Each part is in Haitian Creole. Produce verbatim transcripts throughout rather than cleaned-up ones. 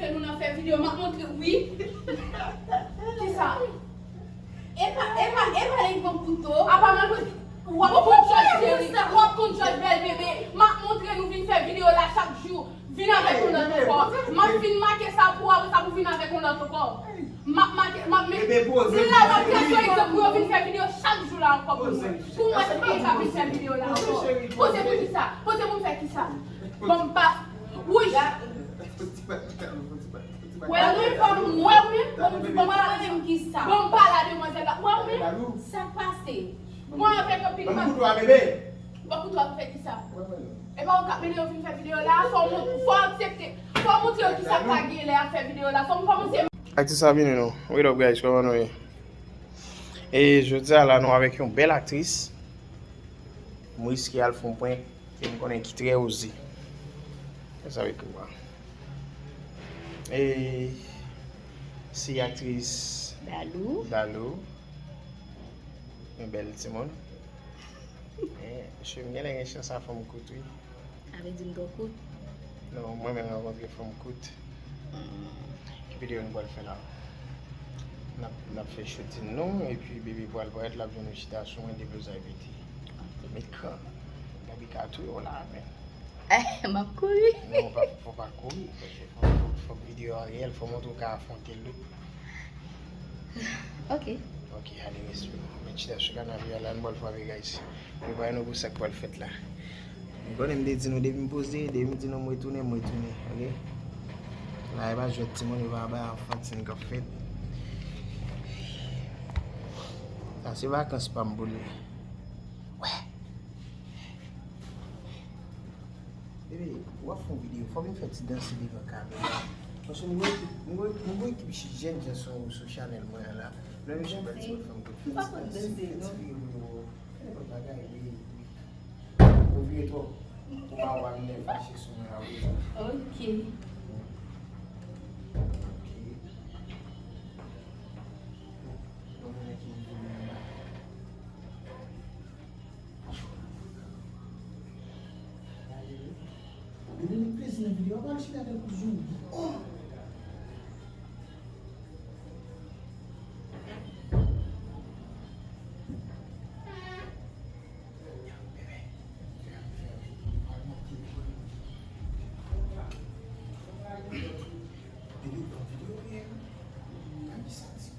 Fè nou nan fè videyo, m ap montre, wi. Kisa? E pa, e pa, e pa lè l pran kouto. Apa mwen, w ap konn jòj cheri, w ap konn jòj bèl bebe. M ap montre nou vin fè videyo la chak jou. Vin avèk yon lòt ankò. M ap fin make sa pou apre sa pou vin avèk yon lòt ankò. M ap make, m ap met. Bebe, poze. M la, m ap fè yon egzanp pou yo vin fè videyo chak jou la ankò pou mwen. Pou mwen, si yo ka vin fè videyo la ankò. Poze pou kisa? Poze pou m fè kisa? Bon, m pa. Wouy. Wè wi, fò m wè wi. Bon, m pale a demwazèl la. Wè wi. Sa k pase? Mwen avèk anpil. Ban m kouto a, bebe. Ban kouto a pou fè kisa? E pa ou k ap mennen yo vin fè videyo la, fò w mont-, fò w aksepte. Fò w montre yo kisa k ka gen lè y ap fè videyo la. Fò m kòmanse. Atis sa vini non. What up, guys? Kòman nou ye? E jodi a la, nou avèk yon bèl aktris. M riske al fè yon prank ke m konnen ki trè oze. Sa vle di kwa? E se aktris Dalou. Dalou. Yon bèl timoun. E, cheve m genlè gen chans a fanm kout, wi. Sa vle di m twò kout? Non, mwen menm rankontre fanm kout. Ki videyo nou pral fè la? N ap, n ap fè shooting nou, epi bebe pral parèt, l ap jwenn nou chita sou mwen, depoze a piti. Met kan. Gaby ka touye w la, men. M ap kouri. Non, pa, fò pa kouri, paske fòk, fòk, fòk videyo a reyèl, fò montre w ka afwonte l tou. Ok. Ok, ale, respè. Met chita sou kanape a la, nou pral frape, guys. Prepare nou pou sa k pral fèt la. M konnen m te di nou depi m poze, depi m di nou m retounen, m retounen, ok? La, e pa jwèt timoun, e pa bay anfantin k ap fèt. Sa se vakans pa m pou li. Wè. Bebe, w ap fè yon videyo, fò w vin fè ti danse devan kamera. Paske m gen, m gen, m gen ekip jèn jan sou, sou chanèl mwen an la. Lè misye pral ti fanm k ap fè ti danse, fè ti videyo, fè nenpòt bagay, wi, wi. Ou vire twòp. Ou pa wè m lè fache sou mwen a, wi. Ok. Ok. Bon, mwen ki vini an la. Gade, met plezi nan videyo a, pa al chita tankou zonbi. Oh! Bebe, pran videyo, bebe. Gade sa ti.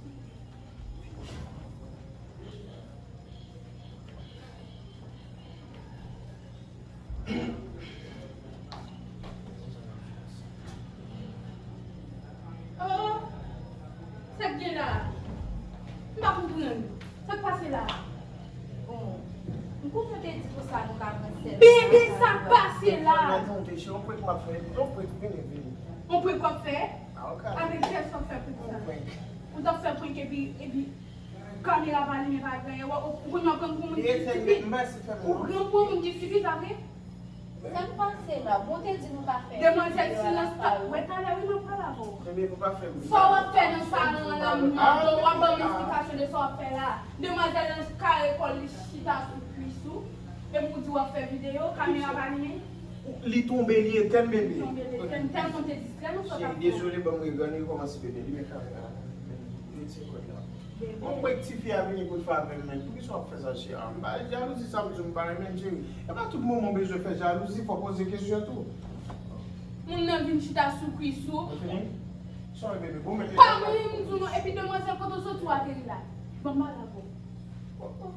Oh, sa k gen la? M pa konprann. Sa k pase la? Bon, m konprann te di konsa nou ka pran sèl. Bebe, sa k pase la? Yon prank m ap fè, yon prank, vini, vini. Yon prank w ap fè? Avèk kiyès w ap fè prank sa? Ou t ap fè prank epi, epi kamera pa limen, pa gen anyen. Ou, ou konn w ap pran pou moun ki stipid. Ou pran pou moun ki stipid, pa vre? Sa k pase la? Bon, te di nou pa fè. Demwazèl, silans, pa, wè talè, wi, m ap pale avè w. Sa w ap fè nan salon an la, m mande w, w ap ban m esplikasyon de sa w ap fè la. Demwazèl nan kare kò l, li chita sou kwis ou. Epi w di w ap fè videyo, kamera pa limen. Li tonbe, li etèn, bebe. Li tonbe, li etèn, tèlman te distrè nan sa w t ap fè. Cheri, dezole, ban m regade, li kòmanse bebe, limen kamera. Retire kòd la. Mwen kwè ti fi a vini pou l fè avè m, men poukisa w ap fè sa, cheri? M pa jalouzi, sa m di w, m pa renmen l, cheri. E pa tout moman w bezwen fè jalouzi, fò w poze kesyon tou. Moun nan vin chita sou kwis ou. Ou fini? Sorry, baby. Bon, men. Pa mwen menm m di w non, epi demwazèl, kote w soti w ateri la? Ban m pale avè w.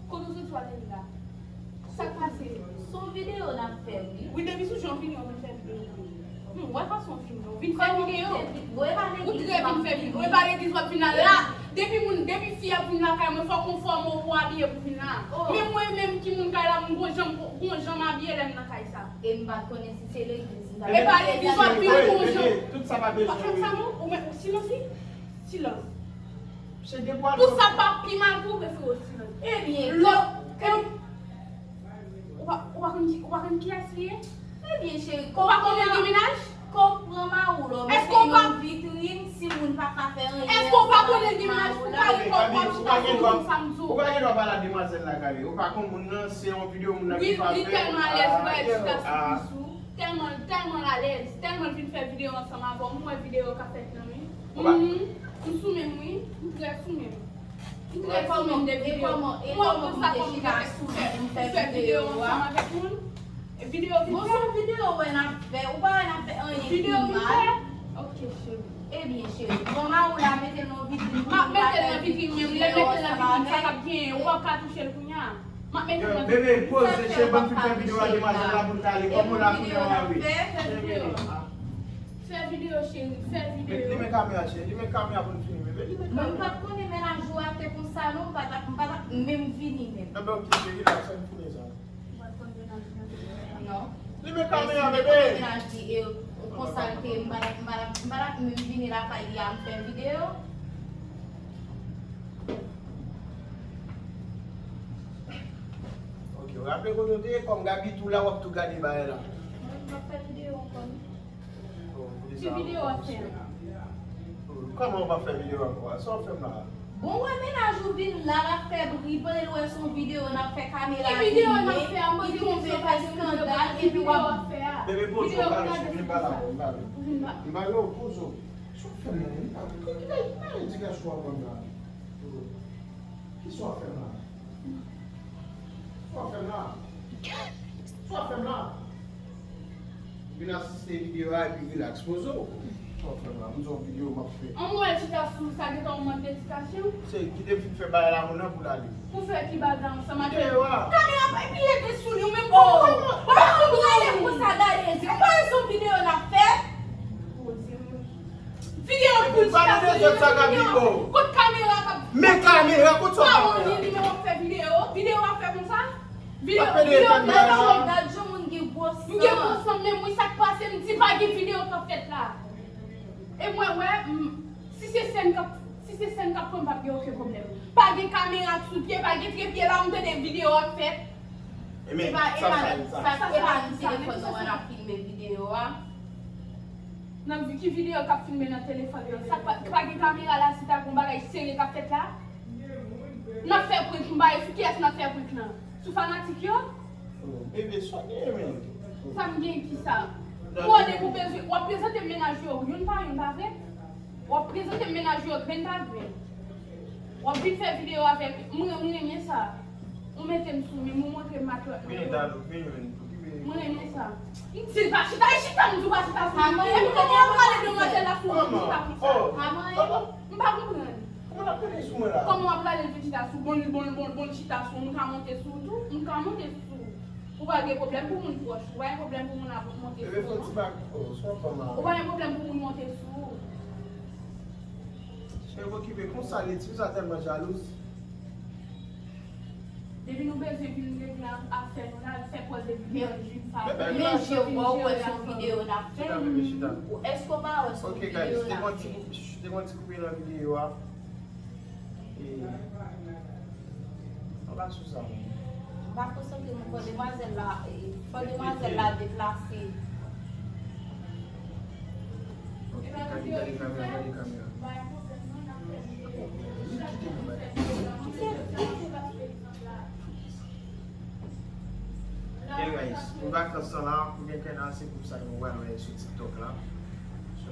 Kote w soti w ateri la? Sa k pase? Se yon videyo n ap fè, wi. Wi, depi sou jan w vini, w vin fè videyo. Hmm, wè fason w vini, w vin fè videyo. Ou trè vin fè videyo. E pa legliz w ap vin la. Depi moun, depi fi ap vin lakay mwen, fòk w fòme w pou w abiye pou vin la. Men mwen menm ki moun kay la, m gon jan, gon jan m abiye lè m nan kay sa. E m pa t konnen si se legliz m t ap... E pa legliz w ap vin gon jan. Tout sa pa bezwen. Pa fè sa non, ou mèt silans wi. Silans. Tout sa pa pi mal pou ou, prefere w silans. Ebyen, lè, ou pa, ou pa konn ki, ou pa konn kiyès li ye? Ebyen, cheri, ou pa konnen li gen mennaj? Kòb pran mawou la, ou mete yon vitrin, si moun pa ka fè anyen. Èske ou pa konnen li gen mennaj pou kare kòb w ap chita sou moun sa m di w? Ou pa gen dwa pale a demwazèl la, Gaby. Ou pa konn moun nan, se yon videyo moun nan ki fè. Wi, li tèlman alèz, wè, chita sou kwis ou. Tèlman, tèlman l alèz, tèlman l vin fè videyo ansanm avè w, m wè videyo k ap fèt nan men. Ou pa Mhm. M sou men m, wi. M trè sou men m. M trè sou men m de videyo. M wè konsa kòm m te chita sou men m fè videyo ansanm avèk moun. E videyo vin fè. Bon, se yon videyo wè n ap fè. Ou pa wè n ap fè anyen ki mal. Videyo vin fè. Ok, cheri. Ebyen, cheri, bon, mari w la mete l nan vitrin pou nou pa fè videyo ansanm avè l. M ap mete l nan vitrin, men lè m mete l nan vitrin, sa k ap genyen? Ou p ap ka touche l kounye a. M ap mete l nan vitrin. Bebe, poze, cheri, ban m fin fè videyo a, demwazèl la pou l t ale. Kòman w la kounye a, wi? Fè, fè videyo. Fè videyo, cheri, fè videyo. Limen kamera, cheri, limen kamera pou n fini, bebe, limen kamera. Mwen, m pa t konnen mennaj ou a te konsa, non, m pa t ap, m pa t ap menm vini, menm. Enben, ok, cheri, la, sa n fini sa. Non. Limen kamera, bebe. Mennaj li, e, konsa l te, m pa t ap, m pa t ap, m pa t ap menm vini lakay li a, m fè videyo. Ok, w raple kote w te ye, kòm Gaby tou la, w ap tou gade bagay la. Mwen, m ap fè videyo ankò, wi. Ki videyo w ap fè? Kòman w p ap fè videyo ankò? Sa w ap fè m la? Bon, wè mennaj ou vin la, l ap fè bri, pandan l wè se yon videyo n ap fè, kamera li limen, li tonbe fè eskandal, epi w ap... Bebe, poze w, pale, cheri, m pale avè w, m pale. M pale w, poze w. Sa w ap fè m la? M pale. Ki, ki, ki edikasyon w ap ban m la? Kisa w ap fè m la? Sa w ap fè m la? Sa w ap fè m la? Vin asiste videyo a epi rilaks, poze w. Sa w ap fè m la? M di w videyo m ap fè. An mwen chita sou sa gentan yon mank dedikasyon. Se kite m fin fè bagay la moun nan pou l ale. Pou fè ki bagay ansanm avè... Videyo a. Kamera pa epi leve sou li, ou menm kòman, kòman ou prale konsa gade zye? Ou pa wè se yon videyo n ap fè? Poze m. Videyo pou chita sou li, videyo. Kot kamera k ap... Men kamera, kot sa w ap fè? Li menm w ap fè videyo, videyo w ap fè konsa? Videyo, videyo, videyo. Gad jan moun gen gwo san. M gen gwo san menm wi, sa k pase, m di pa gen videyo k ap fèt la. E mwen wè, m, si se sèn k ap, si se sèn k ap pran, m p ap gen okenn pwoblèm. Pa gen kamera sou pye, pa gen trepye la, m tande videyo ap fèt. E pa, e pa, e pa nan telefòn nou an n ap filme videyo a. Nan vi-, ki videyo k ap filme nan telefòn yo? Sa pa, pa gen kamera la, si ta gon bagay serye k ap fèt la? N ap fè prank, m pa wè sou kiyès n ap fè prank lan. Sou fanatik yo? Bebe, sa w genyen menm? Sa m genyen kisa? M wè depi w bezwen, w ap prezante m mennaj yo youn pa youn, pa vre? W ap prezante m mennaj yo grenn pa grenn. W ap vin fè videyo avèk, mwen, mwen renmen sa. Ou mete m sou men m, ou montre m matlòt mwen yo. Vini, Dalou, vini, vini. Mwen renmen sa. M di l pa chita, e chita, m di w pa chita sou li. Epi kòman w ap prale demwazèl la sou li, chita konsa? M pa konprann. Kòman w ap prale l vin chita sou, bon, bon, bon, bon, chita sou, m ka monte sou tou, m ka monte sou. Ou pa gen pwoblèm pou moun pwòch, ou pa gen pwoblèm pou moun ap monte sou ou, non. Ou pa gen pwoblèm pou moun monte sou ou. Cheri, okipe konsa, li, tifi sa tèlman jalouz. Depi nou bezwen vin regle afè nou la, fè pòz epi vin jwenn sa. Men je w pa wè se yon videyo n ap fè. Chita, bebe, chita. Èske w pa wè se yon videyo n ap fè? Ok, guys, te gon ti, te gon ti koupe nan videyo a. E, anba sou sa menm. M pa konsantre m ankò, demwazèl la, e, fò demwazèl la deplase. Ok, gade, gade kamera, gade kamera. Kite, kite, kite. Anyway, pou vakans lan la, pou gen kè nan se pou sa nou pral wè sou TikTok la. So,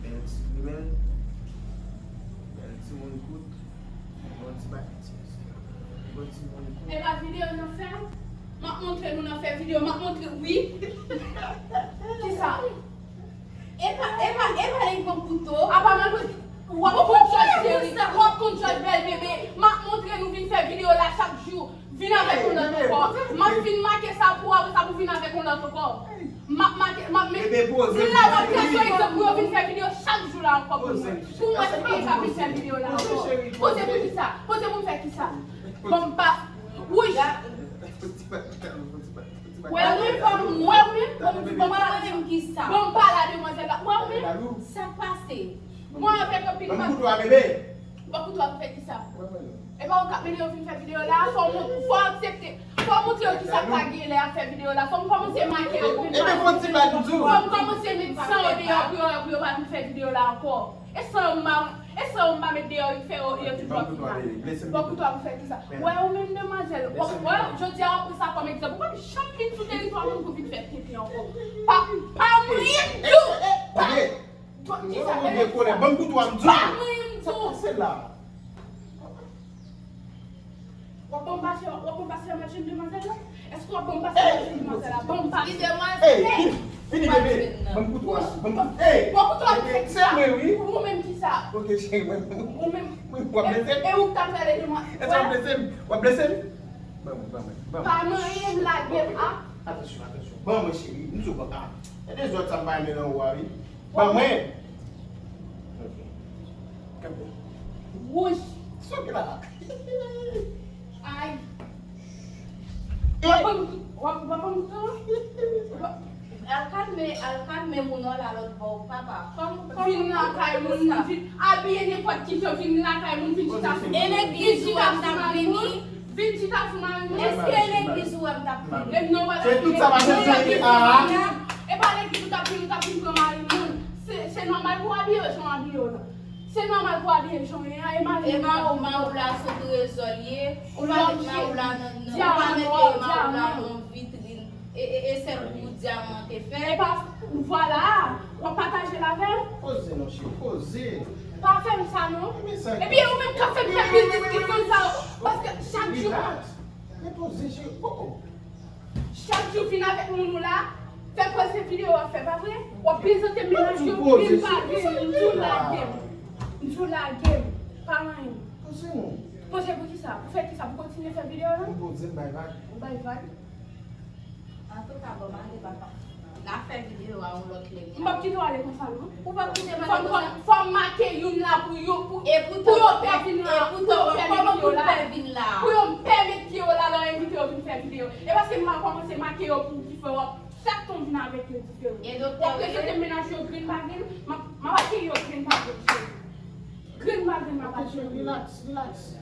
bèl ti grimèl, bèl timoun kout, bon ti bagay ti mesye. Bon timoun kout. E pa videyo n ap fè? M ap montre nou n ap fè videyo, m ap montre, wi. Kisa? Epa, epa, epa li pran kouto. Apa mwen, w ap konn jòj cheri, w ap konn jòj bèl bebe. M ap montre nou vin fè videyo la chak jou. Vin avèk yon lòt ankò. M ap fin make sa pou w, apre sa pou vin avèk yon lòt ankò. M ap make, m ap met. Bebe, poze. Di la w ap pran yon egzanp pou yo vin fè videyo chak jou la ankò pou mwen. Pou mwen, se pou yo ka vin fè videyo la ankò. Poze pou kisa? Poze pou m fè kisa? Bon, m pa. Wouy. Wè w menm, wè w menm, bon, m pale a demwazèl la, wè w menm. Sa k pase? Mwen avèk anpil... Ban m kouto a, bebe. Ban kouto a pou fè kisa? E pa ou k ap mennen yo vin fè videyo la, fò w mont-, fò w aksepte, fò w montre yo kisa k pa gen lè y ap fè videyo la, fò m kòmanse make yo grenn pa grenn, fò m kòmanse met san yo deyò pou yo, pou yo pa vin fè videyo la ankò. E san yo m pa, e Sa yo m pa met deyò, yo fè yo, yo toujou ap vin la. Bon, kouto a pou fè kisa? Wè, ou menm demwazèl, wè, jodi a w ap pran sa kòm egzanp. Ou pa janm vin sou teritwa moun pou vin fè tenten ankò. Pa, pa anyen m di w. Pa, kisa? Ban m kouto a m di w. Pa anyen m di w. Sa pase la? W ap ban m pase, w ap ban m pase nan machin demwazèl la? Èske w ap ban m pase nan machin demwazèl la? Ban m pase. Li demwazèl. Ey, vini, vini, bebe. Ban m kouto a. Ban m, ey, bon, kouto a, bebe, se mwen, wi. Ou menm ki sa? Ok, cheri, mwen. Ou menm. Mwen, w ap blese m? E, e ou k ta prale demwazèl? Èske w ap blese m? W ap blese m? Ban mwen, ban mwen, ban mwen. Pa manyen m, lage m, a. Atansyon, atansyon. Ban mwen, cheri. M sou bò a. E dezòd sa m pa renmen nan ou a, wi. Ban mwen. Ok. Kanpe. Wouch. Sòt la. Ay. W ap ban m, w ap, w ap ban m kouto? Al kalme, al kalme moun nan la lòt bò, papa. Kòm, kòm vin lakay moun, moun vin abiye nenpòt ki jan, vin lakay moun, vin chita sou, e legliz ou a t ap vini? Vin chita sou mari m. Èske e legliz ou wè m t ap fè? E non, wè. Se tout sa pa fè sa, a. E pa legliz ou t ap vin, ou t ap vin pran mari moun. Se, se nòmal pou w abiye jan w abiye w la. Se nòmal pou w abiye jan w ye a, e mari m. E mari w, mari w la sou trezò l ye. Ou pa met mari w la nan, nan, ou pa mete mari w la nan yon vitrin. E, e, e sèl pou dyaman te fè. E pa, vwala, w ap pataje l avè m? Poze non, cheri, poze. Pa fè m sa non. Epi ou menm k ap fè m fè pil diskisyon sa yo, paske chak jou. Relax. Men poze, cheri. Oh, oh. Chak jou vin avèk moun ou la, fè kwè se videyo w ap fè, pa vre? W ap prezante mennaj yo, vin pa vin, m di w lage m. M di w lage m. Pa anyen. Poze non. Poze pou kisa? Pou fè kisa? Pou kontinye fè videyo la? M poze, m bay vag. Ou bay vag? Antouka, bon, m ale papa. N a fè videyo a yon lòt lè. M p ap kite w ale konsa non. Ou p ap kite m ale konsa? Fò m make youn la pou yo, pou, pou yo pè vin la, pou yo pè met pye yo la. Pou yo pèmèt pye yo la lè w envite yo vin fè videyo. E paske m a kòmanse make yo pou ki fè w ap, chak tan w vin avèk yo diferan. W ap prezante mennaj yo grenn pa grenn, m ap, m ap akeyi yo grenn pa grenn, cheri. Grenn pa grenn m ap akeyi. Relax, relax.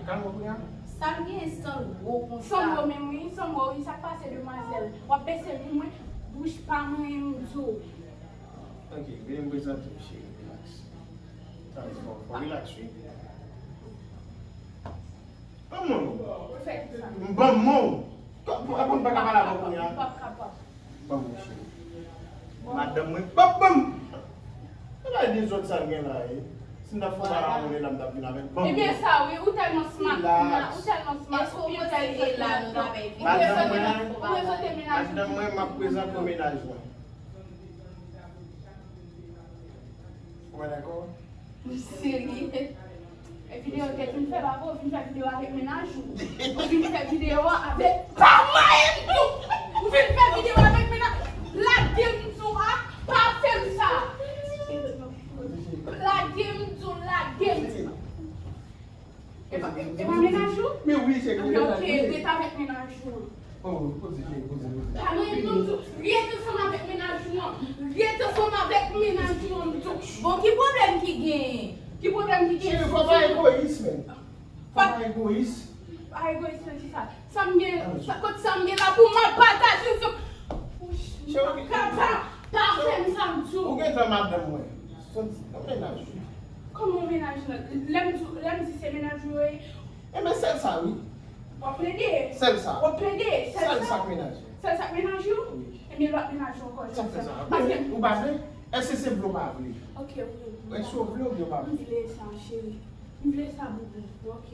Kalme w kounya. Sa m gen san gwo konsa. San gwo menm wi, san gwo wi, sa k pase demwazèl? W ap bese pou mwen, bouch pa mwen m di w. Ok, vini m prezante w, cheri, relax. Sa fò, fò relax wi. Ban m men w. M ban m men w. Apan m pa ka pale avè w kounya. Ban m men w, cheri. Madanm mwen p ap ban m. Se pa dezòd sa l gen la, e. Si m t ap fè w pale avè w la, m t ap vin avè l. Ban m men w. Ebyen sa wi, ou tèlman smart kounya, ou tèlman smart, ou byen fè l la, nou ta bay videyo. Madanm mwen, madanm mwen, m ap prezante w mennaj mwen. Ou pa dakò? Serye. E videyo w te vin fè, papa, ou vin fè videyo avèk mennaj ou. Ou vin fè videyo a avèk, pa manyen m tou! Ou vin fè videyo avèk mennaj, lage m di w a, pa fè m sa! Lage m di w, lage m! E pa, e, e pa mennaj ou? Men wi, se mennaj mwen. Ok, ok, ret avèk mennaj ou an. Oh, poze, cheri, poze, poze. Pa manyen m non, m di w, ret ansanm avèk mennaj ou an. Ret ansanm avèk mennaj ou an, m di w. Bon, ki pwoblèm ki genyen? Ki pwoblèm ki genyen? Cheri, fò pa egoyis, men. Fò pa egoyis. Pa egoyis nan kisa? Sa m gen, sa, kot sa m gen la pou m ap pataje ansanm. Cheri, pa, pa, pa fè m sa, m di w. Ou gentan madanm mwen. Santi, nan mennaj ou. Kòman mennaj lan? Lè m di, lè m di se mennaj ou yo ye. Enben, sèl sa, wi. W ap plede? Sèl sa. W ap plede? Sèl sa k mennaj ou? Sèl sa k mennaj ou? Wi. Ebyen, lòt mennaj ou ankò, sa fè sa. Paske ou pa vle? Èske se vle ou pa vle? Ok, wi. Èske ou vle oubyen ou pa vle? M vle sa, cheri. M vle sa, boubou. Ok.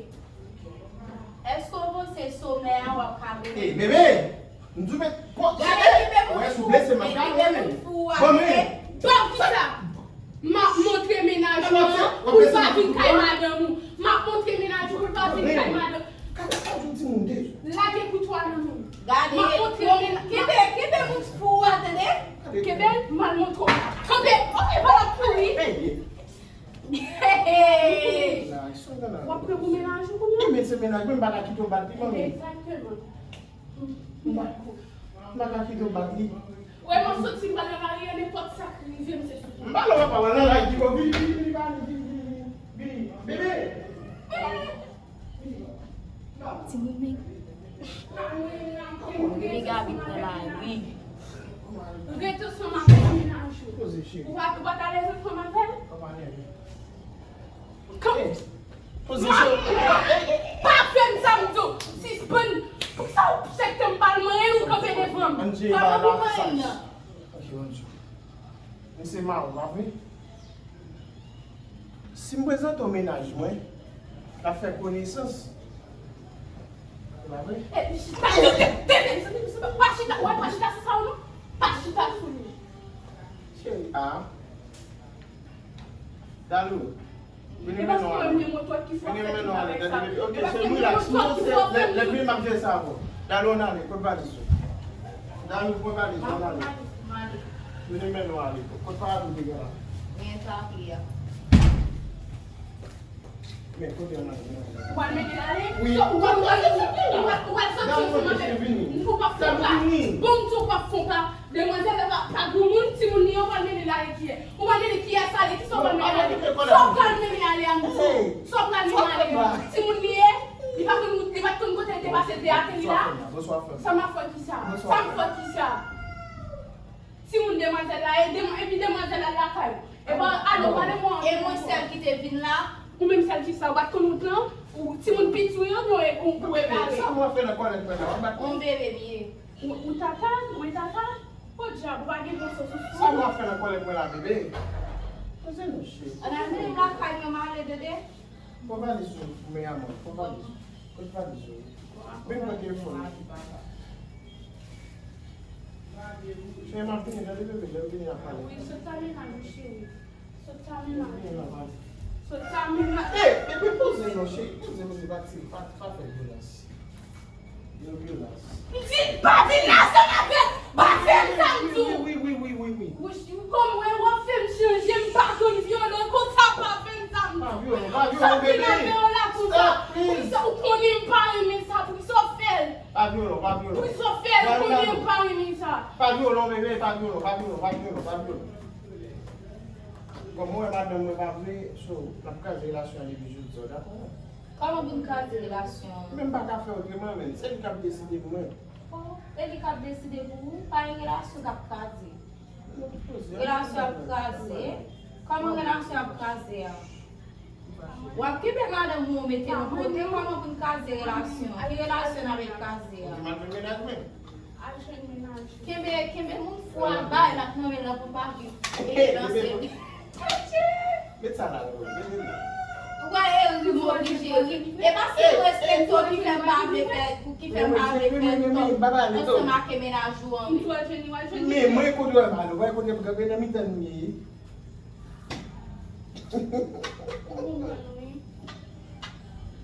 Èske w panse somè a w ap ka goumen? Ey, bebe! M di w met po. Gade, kipe moun fou. Wè, si w blese m ap gade, men. Bon, men. Bon, kisa? M ap montre mennaj ou an pou l pa vin kay madanm ou. M ap montre mennaj ou pou l pa vin kay madanm. Kaka pa yon timoun de. Lage kouto a nan men m. Gade. M ap montre mennaj. Kenbe, kenbe moun fou a, tande? Kenbe, m al montre w. Kanpe. Ok, pa la kouri. Hey, hey. W ap pran pou mennaj ou kounye a? Ebyen, se mennaj mwen, m pa ka kite w bat li, manmi. Egzakteman. M pa, m pa ka kite w bat li. Wè, m ap soti, m pral nan lari a, nenpòt sa k rive m, se sou tou. M pa nan papa, w al nan lari, vini, vini, vini, vini, vini, vini, bebe. Timoun, men. Bebe Gaby pran lari. Ret ansanm avèk mennaj ou. Poze, cheri. Ou pa, ou pa t alèz ansanm avè l? Papa nève. Poze cho. Pa fè m sa m di w. Sispann. Poukisa w chèk tan m pral manyen l ou kanpe devan m? Ann jere bagay la saj. Ok, Ann jere. M se mari w, pa vre? Si m prezante w mennaj mwen, n ap fè konesans. Se pa vre? E, chita sou tèt, tèt, tèt, pa chita, wè, pa chita sou sa w non. Pa chita sou li. Cheri, a. Dalou. Vini men nou ale. Vini men nou ale, tande, bebe. Ok, cheri, relax. Non, se lè, lè, vini, m ap jere sa avè w. Dalou, ann ale, kot valiz ou? Dalou, pran valiz ou, ann ale. Vini men nou ale. Kot pa ou te gen la? Gen sa ki a. Men kote ann ale, ann ale. Ou pral mennen l ale? Wi. Ou pral, ou pral, ou pral, ou pral soti ansanm avè m. Ou p ap fè w pa. Bon, m di w p ap fè w pa. Demwazèl la pa, pa granmoun, timoun li an, ou pral mennen l ale kiyès? Ou pral mennen kiyès ale? Kisa w pral mennen ale? Sa w pral mennen ale a m di w? Sa w pral mennen ale a? Timoun li ye? Li pa konn, li pa t konn kote l te pase l te ateri la? Sa m ap fè kisa? Sa m fè kisa? Timoun demwazèl la, e demw-, epi demwazèl la lakay ou. E pa, ale, pale mwen. E mwen sèl ki te vin la? Ou menm sèl kisa? Ou pa t konn wout lan? Ou timoun piti w yo, ou, ou, ou egare? Sa mwen fè nan kòlèt mwen la, w ap bat mwen? On bebe m ye. Ou, ou tata? Ou e tata? Podyab, ou pa gen bon sans ou sou ou. Sa nou ap fè nan kòlèt mwen la, bebe? Poze nou, cheri. Ann al mennen m lakay mwen, m ale, Dede. Pran valiz ou, men amò, pran valiz ou. Kot valiz ou? Men pran telefòn. Cheri, m ap vini, tande, bebe, lè m vini, n ap pale. Wi, sot sa mennaj ou, cheri. Sot sa mennaj ou. Sot sa mennaj. Ey, bebe, poze non, cheri, poze, poze, pa ti, pa, pa fè vyolans. Yon vyolans. M di pa vin la ansanm avè m! Pa fè m sa m di w! Wi, wi, wi, wi, wi, wi. Wouch, kòm w wè w ap fè m chanje, m pa konn vyolan konsa, pa fè m sa m di w. Pa vyolan, pa vyolan, bebe. Sa m vin avè w la konsa? Stop, please. Poukisa w konnen m pa renmen sa? Poukisa w fè l? Pa vyolan, pa vyolan. Poukisa w fè l? Ou konnen m pa renmen sa. Pa vyolan, bebe, pa vyolan, pa vyolan, pa vyolan, pa vyolan. Kòm mwen, madanm mwen pa vle, so, n ap kraze relasyon an depi jodi a, w dakò? Kòman pou n kraze relasyon an? Men m pa ka fè otreman, men se li k ap deside pou mwen. Bon, e li k ap deside pou ou, pa gen relasyon k ap kraze. Relasyon ap kraze? Kòman relasyon ap kraze a? W ap kenbe madanm ou, ou mete yon kote, kòman pou n kraze relasyon an? Ki relasyon n ap kraze a? Ou di m al jwenn mennaj mwen? Al jwenn mennaj ou. Kenbe, kenbe moun fou a bay, l ap nan men l, l ap pa viv. E nan se li. Met sa la, mwen, mete l la. Ou wè, e ri, m oblije ri. E paske m respekte w ki fè m pa vle fè, ki fè m pa vle fè tòp ansanm ak mennaj ou an. M tou al jwenn li, w al jwenn li. Men mwen kote w al, w wè kote m kanpe nan mitan nou ye. M konprann, wi.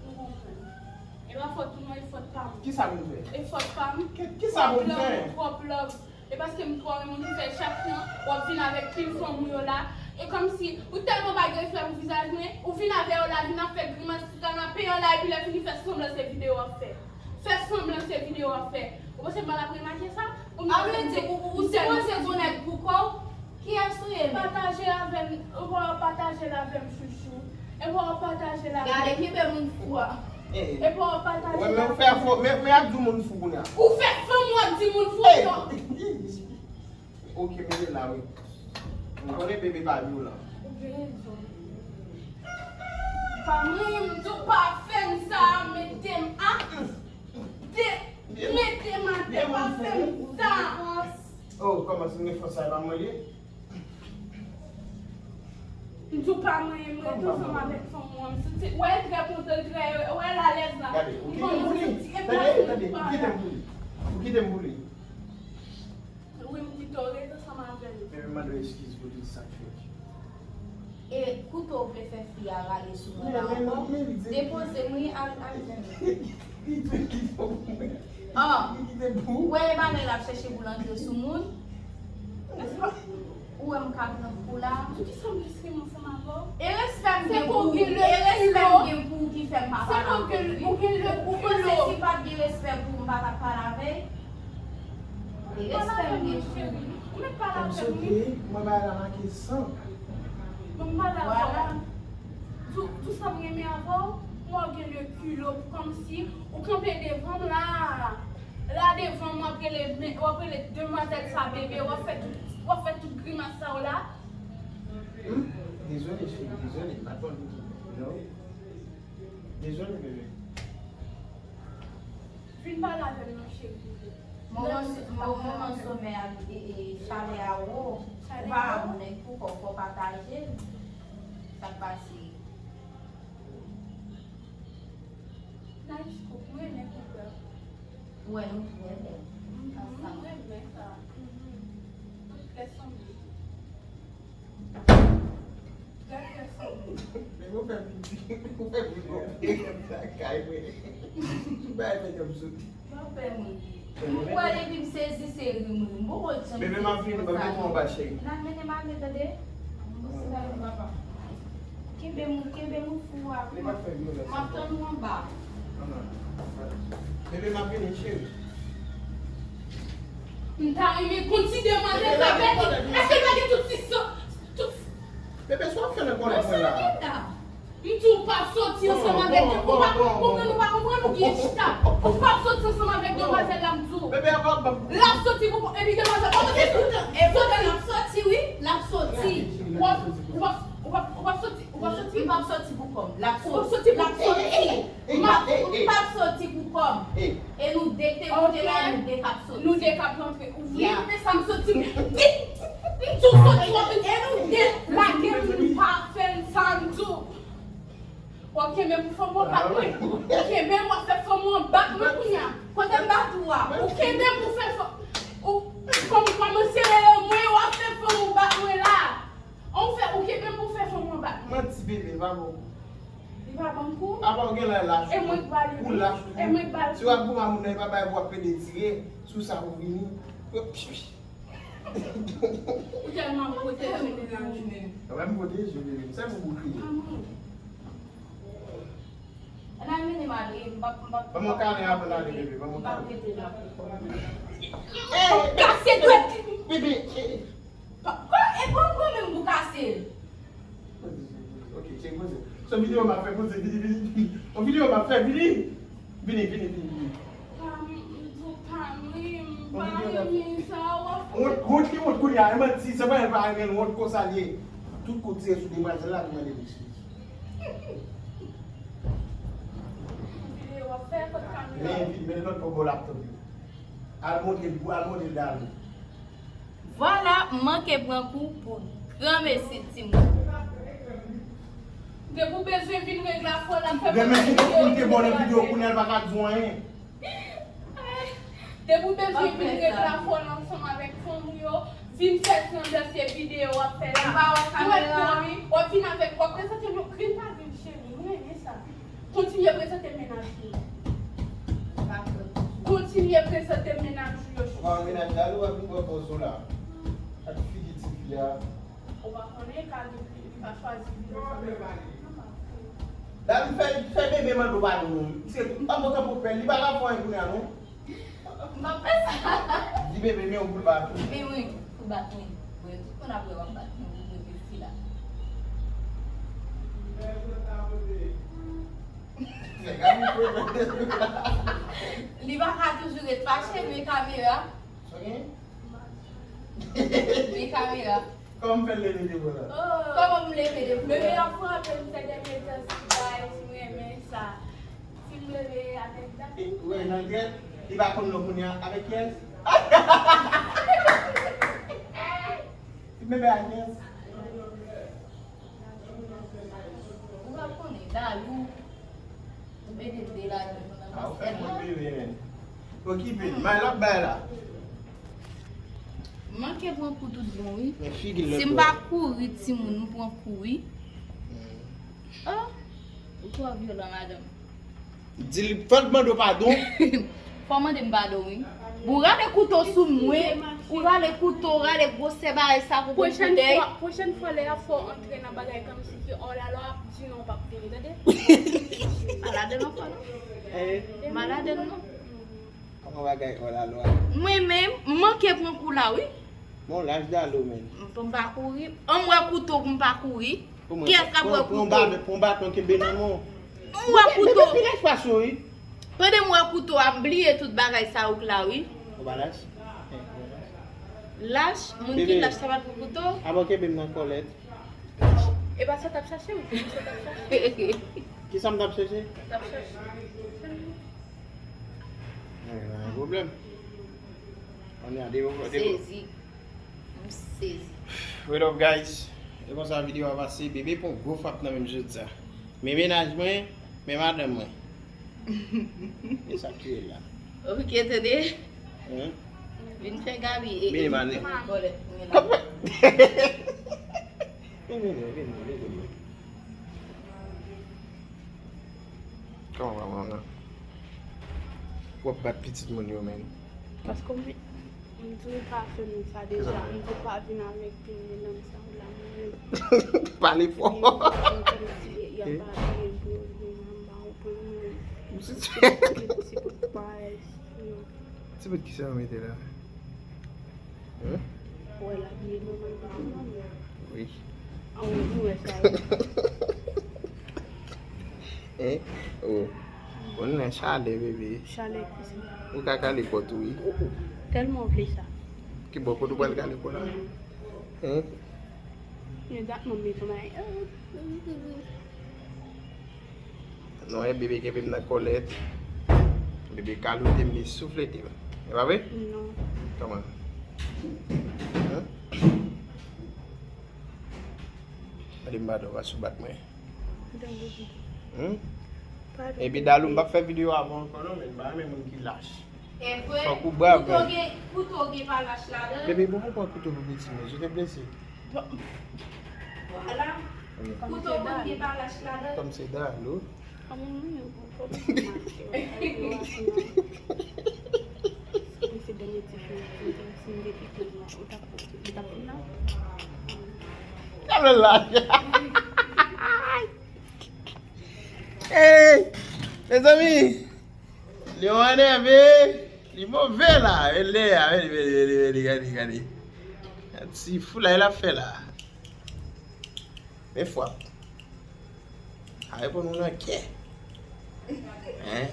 M konprann. E pa fòt ou non, e fòt pa m. Kisa pou m fè? E fòt pa m. Ki, kisa pou m fè? Twòp love, twòp love. E paske m twò renmen w ki fè chak tan w ap vin avèk pil fanm ou yo la. E kòmsi ou tèlman bay respè pou vizaj mwen, ou vin avè yo la, vin ap fè grimas ti kanape an la, epi lè fini fè sanblan se videyo w ap fè. Fè sanblan se videyo w ap fè. Ou panse m pa t ap remake sa? Ou menm ou di ou, ou sipoze gon nèg pou kò w. Kiyès ou ye menm? Pataje avè m, ou pa pataje l avè m, chouchou. E pa w pataje l avè m. Gade, kenbe moun fou a. E pa w pataje l avè m. Wè, men ou fè fò, men, men ap di moun fou kounye a. Ou fè fanm ou ap di moun fou, non. Ok, mete l la, wi. M konnen bebe pa vyolan. Ou gen rezon. Pa mwen, m di w pa fè m sa, mete m a. De, mete m atè, pa fè m sa. Oh, kòman si m gen fòs sa, e pa mwen li ye? M di w pa manyen m ret ansanm avèk fanm ou an. M santi, wè, l trè kontan, l trè, wè, l alèz la. Gade, ou kite m pou li. Tande, tande, ou kite m pou li. Ou kite m pou li. Wi, m kite w ret ansanm avè l. Bebe, mande w eskiz pou tout sa k fèt. E koute w vle fè fi a rale sou mwen la ankò. Depoze m wi, al, al jwenn li. Li di w kite w pou mwen. Li kite m pou ou. Ou wè e bagay la ap chèche pou l antre sou moun. Ou wè m ka pran kou la. Poukisa m vle ansanm avè w? E respè m gen pou ou, e respè m gen pou ou ki fè m pa pale avè w. Ou panse si m pa t gen respè pou ou, m pa t ap pale avè l? E respè m gen pou ou. Ou mèt pale avè m, wi. Mwen bagay la make san. Bon, m pale avè w. Tou, tou sa m renmen avè w, mwen gen le kilo pou kòmsi ou kanpe devan m la. La devan m, w ap rele, w ap rele demwazèl sa bebe, w ap fè tout, w ap fè tout grimas sa w la. Hmm, dezwe. Dezole, pa konn. Non. Dezole, bebe. Vin pale avè m non, cheri. Moman, moman somèy ak, e, e, chalè a wo. Ou pa ka konnen tou, fò, fò pataje l. Sa k pase? Nice couple, mwen renmen couple. Ou wè nou tou renmen ansanm. Mwen renmen sa. Tout trè sanble. Trè, trè sanble. Men ou fè piti, ou fè piti konpli kòm sa kay mwen. Bay fè kòm soti. Mwen fè mwen ri. M wè depi m sezi se ri m ri. M poko janm sezi konsa non. Bebe, m ap vini, ban m mete w anba, cheri. N ap mennen m ale, tande? Kenbe m, kenbe m fou a. M ap tann ou anba. Bebe, m ap vini, cheri. M ta renmen konn si demwazèl sa fè. Èske l pa gen tout sis san, tout... Bebe, sa w ap fè nan kòlèt mwen la? M di w p ap soti ansanm avèk, ou pa konprann, ou pa konprann, ou byen chita. Ou p ap soti ansanm avèk demwazèl la, m di w. L ap soti pou kò m, epi demwazèl pa mete tout tan. E poutan l ap soti, wi, l ap soti. W ap, w ap, w ap, w ap soti, w ap soti. Li p ap soti pou kò m. L ap soti. L ap soti. M ap, m p ap soti pou kò m. E nou de k te moute la, nou de k ap soti. Nou de k ap rantre. Ou vle, men sa m soti. M di, m di w soti, w ap vin. E nou de lage m, m pa fè n sa, m di w. W ap kenbe m pou fanm ou bat mwen. Ou kenbe m, w ap fè fanm ou bat mwen kounye a. Kote m bat ou a? Ou kenbe m pou fè fanm ou, fanm ou kòmanse rele mwen, w ap fè fanm ou bat mwen la. An ou fè, ou kenbe m pou fè fanm ou bat mwen. Manti, bebe, l pa bon. Li pa bon kou? Apa w gen lè lach. E mwen k ba li. Ou lach tou. E mwen k ba li. Si w ap goumen a moun nan, e pa bay pou w ap pede tire. Sou sa pou vini. Ou tèlman pwoteje mennaj ou menm. Mwen m pwoteje w, bebe. Se pou ou kriye. Ann al mennen m ale, m p ap, m p ap, ban m yon kalen avan n ale, bebe. Ban m yon kalen. M p ap rete la pou kò m. Ey, kase dwèt li. Bebe, ey. Pa, pa, e pa w menm pou kase l. Ok, cheri, poze. Se yon videyo m ap fè, poze, vini, vini, vini. Yon videyo m ap fè, vini. Vini, vini, vini, vini. Pa m, m di w pa m ri, m pa renmen sa w ap fè. Wont, wont li wont kounye a, e manti, se pa l pa renmen l, wont konsa l ye. Tout kout tire sou demwazèl la, li mande m eskiz. Videyo w ap fè, kot kamera? Men, men lòt bò, bò laptop yo. Al montre l, al montre l Dalo. Vwala, m manke pran kou pou granmesi timoun. Depi w bezwen vin regle afè w la, fè... Granmesi, pou l te bon nan videyo, kounye a l pa ka di w anyen. Depi w bezwen vin regle afè w la ansanm avèk fanmi w yo, vin fè semblan se videyo w ap fè la. M pa wè kamera. Ou wè fanmi, w ap vin avèk, w ap prezante m yo, vin pa vin cheri, m renmen sa. Kontinye prezante m mennaj ou yo. Kontinye prezante m mennaj ou yo. Ou pa wè mennaj Dalo ap vin bò poz ou la. Ak figi tifi a. Ou pa konnen, ka gen fi ki pa chwazi vin ansanm avèk ou. Dalo fè, fè bebe mande w padon non. Misye ap bon tankou pèl, li pa ka fè anyen kounye a non. M ap fè sa. Di bebe men w pou l bat ou. Men wi, pou bat mwen. Bon, tout moun ap wè w ap bat mwen, ou mwen vin sila. Li pa ka toujou ret fache, men kamera. Men kamera. Kòman m fè leve de bò la? Kòman m leve de bò la? Bebe ap frape m sè dènye tan, si bay, si renmen sa. Si m leve avèk dat. Wè, nan gèt, li pa konn non kounye a. Avèk kiyès? Li bebe ak kiyès? Ou pa konnen, Dalo. Ou mete de ladan nan... Ah, ou fè moun bebe, men. Okipe l, may l ap bay la. M manke pran kou tout bon, wi. Men figi l lòt bò. Si m pa kouri, timoun, m pran kou, wi. Oh, ou twò vyolan, madanm. Di li, fò l mande w padon. Fò w mande m padon, wi. Bon, rale kouto sou mwen. Ou rale kouto, rale gwosè bagay sa pou pran koutèy. Pwochèn fwa, pwochèn fwa lè y ap fè w antre nan bagay kòmsi ki hors la loi, di non, w p ap vini, tande? Malad non, fò non. Malad non. Kòman bagay hors la loi? Mwen menm, m manke pran kou la, wi. Bon, laj Dalo, men. M, m pa kouri. An m wè kouto pou m pa kouri. Kiyès k ap wè kouto? Pran, pran baton, kenbe nan men w. M wè kouto. Bebe, pile fwa sou, wi. Pandan m wè kouto a, m bliye tout bagay sa yo k la, wi. Ou pa lach? Lach? Moun ki lach sa pa t pou kouto? Avan kenbe m nan kòlèt. E pa sa t ap chache, wi, se sa t ap chache. Ki sa m t ap chèche? T ap chache. Gen pwoblèm. On a de, de, Sezi. M sezi. What up, guys? E konsa videyo a pase, bebe pran gwo frap nan menm jodi sa. Men mennaj mwen, men madanm mwen. E sa k ye la. Ok, tande. Hein? Vin fè Gaby e Vini, Mane. Kòlèt. Kòman? Vini, vini, vini, vini. Kòman pa mwen nan? W ap bat pitit moun yo, men. Paske m, m di w pa fè m sa deja. M di w pa vin avèk ti medam sa w la, mwen menm. Pale fò. Yo kòmsi y ap abiye m pou yo vin anba w pran mwen. Ti bout pa yo. Ti bout ki sa yo mete la? Hein? Wè l abiye nòmal pou mwen. Wi. An wè, nou wè sa yo. Hein? Oh. Bon, nan chalè, bebe. Chalè ki sa. Ou ka kale pòt ou, wi. Tèlman w vle sa. Ki bò kote w pral kale pòt la? Hein? Men dat mwen met yon bagay. Non, e bebe kenbe m nan kòlèt. Bebe kalote m, li souflete m. E pa vre? Non. Kòman? Hein? Gade m pa dò, pa sou bat mwen. Donk, Hmm? pa Epi Dalou, m p ap fè videyo avè w ankò non, men m pa renmen moun ki lach. E vre, Fòk ou brav, kouto men. Gen, kouto gen pa lach ladan. Bebe, bon, ou pran kouto pou piti mwen, je te blese. Vwala. Wi. Kouto konn gen pa lach ladan. Kòm se Dalou. Kòman mwen yo pou kòman mache yo a final. Mwen se dènye ti fi mwen, si m te pike l la, ou t ap, ou t ap vin la. Gade la. Hey, mezanmi. Li anève. Li move la. Vini la, vini, vini, vini, vini, gade, gade. Ti fou la, l ap fè la. Men fwa. A reponn ou nan kè. Hein?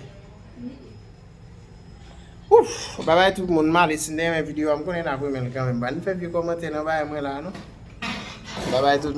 Ouf, babay tout moun, m ale, si n te renmen videyo a, m konnen n ap renmen l kanmenm. Pa n fè vye kòmantè nan bagay mwen la, non. Babay tout moun.